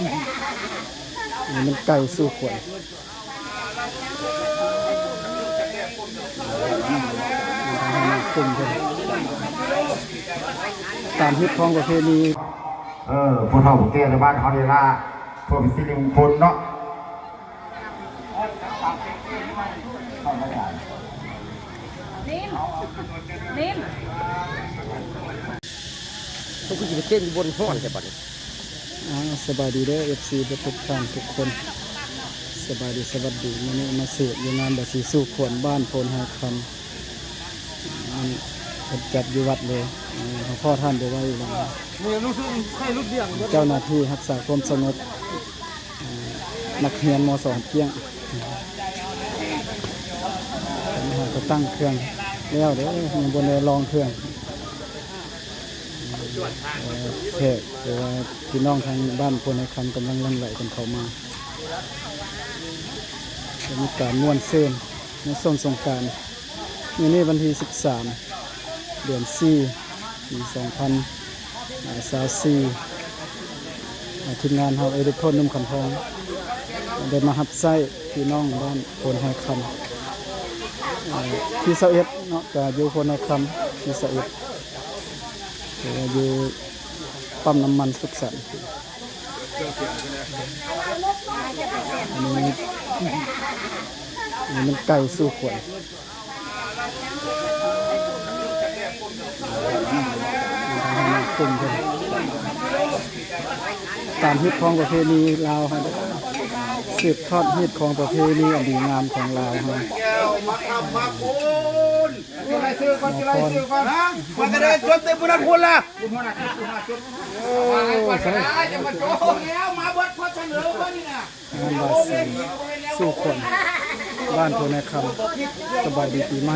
ນີ້ມັນໄກ່ສູ່ຂວັນ ຕາມຮີດຄອງປະເພນີ ເອີ ຜູ້ເຖົ້າຜູ້ແກ່ໃນບ້ານເຮົານີ້ລະ ເພື່ອເປັນສິລິມຸງຄຸນເນາະ. ນິມ ນິມ ມັນຄືຊິໄປເຕັ້ນຢູ່ບ່ອນຮ້ອນແທ້ບັດນີ້. ອ່າ ສະບາຍດີເດີ ເອັຟຊີ ທຸກໆທ່ານທຸກຄົນ ສະບາຍດີ ສະຫວັດດີ. ມື້ນີ້ມາເສບຢູ່ງານບາສີສູ່ຂວັນບ້ານໂພນໄຮຄຳ ອັນເພິ່ນຈັດຢູ່ວັດເລີຍ. ເອີ ເຮົາພໍ້ທ່ານໄດ້ໄວຢູ່ແລ້ວ ເຈົ້າໜ້າທີ່ຮັກສາຄວາມສະຫງົບ ເອີ ນັກຮຽນ ມ.ສອງ ກ້ຽງ ເພິ່ນຫາກໍຕັ້ງເຄື່ອງແລ້ວເດີ ຍັງບໍ່ໄດ້ລອງເຄື່ອງ. ເອີ ແຂກ ຫຼືວ່າພີ່ນ້ອງທາງບ້ານໂພນໄຮຄຳກຳລັງຫຼັ່ງໄຫຼກັນເຂົ້າມາ ເພື່ອມີການມ່ວນຊື່ນໃນຊ່ວງສົງການ. ມື້ນີ້ວັນທີສິບສາມ ເດືອນສີ່ ປີສອງພັນຊາວສີ່ ອາ ທີມງານເຮົາ ເອລິກໂທນ ໜຸ່ມຄຳທອງ ໄດ້ມາຮັບໃຊ້ພີ່ນ້ອງບ້ານໂພນໄຮຄຳ ເອີ ທີຊາວເອັດເນາະ ກະຢູ່ໂພນໄຮຄຳ ທີຊາວເອັດ ຫຼືວ່າຢູ່ປ້ຳນ້ຳມັນສຸກສັນ. ອັນນີ້ ອັນນີ້ມັນໄກ່ສູ່ຂວັນ ຕາມຮີດຄອງປະເພນີລາວເຮົາເດີ ສືບທອດຮີດຄອງປະເພນີອັນດີງາມຂອງລາວເຮົາ. ມາຄຳມາຄຸນ ມາແຕ່ໃດຈົນເຕັມຜູ້ນັ້ນພຸ້ນລະ ໂອ້ ມາແຕ່ໃດຈະມາຈົນແລ້ວ ມາເບິດພໍສະເໜີເບິ່ງນີ້ນະ. ງານບາສີສູ່ຂວັນບ້ານໂພນໄຮຄຳ ສະບາຍດີປີໃໝ່.